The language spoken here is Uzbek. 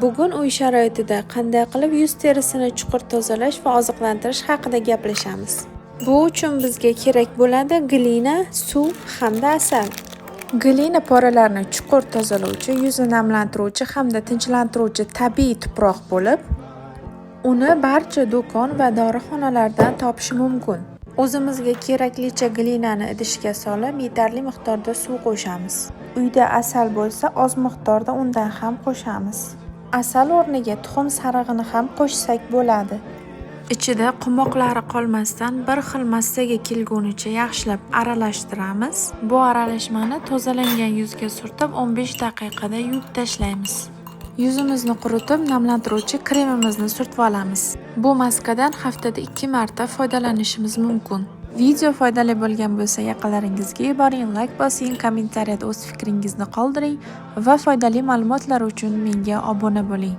Bugun uy sharoitida qanday qilib yuz terisini chuqur tozalash va oziqlantirish haqida gaplashamiz. Bu uchun bizga kerak bo'ladi glina, suv hamda asal. Glina poralarni chuqur tozalovchi, yuzni namlantiruvchi hamda tinchlantiruvchi tabiiy tuproq bo'lib, uni barcha do'kon va dorixonalardan topish mumkin. O'zimizga keraklicha glinani idishga solib, yetarli miqdorda suv qo'shamiz. Uyda asal bo'lsa, oz miqdorda undan ham qo'shamiz. Asal o'rniga tuxum sarig'ini ham qo'shsak bo'ladi. Ichida qumoqlari qolmasdan bir xil massaga kelgunicha yaxshilab aralashtiramiz. Bu aralashmani tozalangan yuzga surtib, 15 daqiqada yuvib tashlaymiz. Yuzimizni quritib, namlantiruvchi kremimizni surtib olamiz. Bu maskadan haftada 2 marta foydalanishimiz mumkin. Video foydali bo'lgan bo'lsa, yaqinlaringizga yuboring, layk bosing, kommentariyada o'z fikringizni qoldiring va foydali ma'lumotlar uchun menga obuna bo'ling.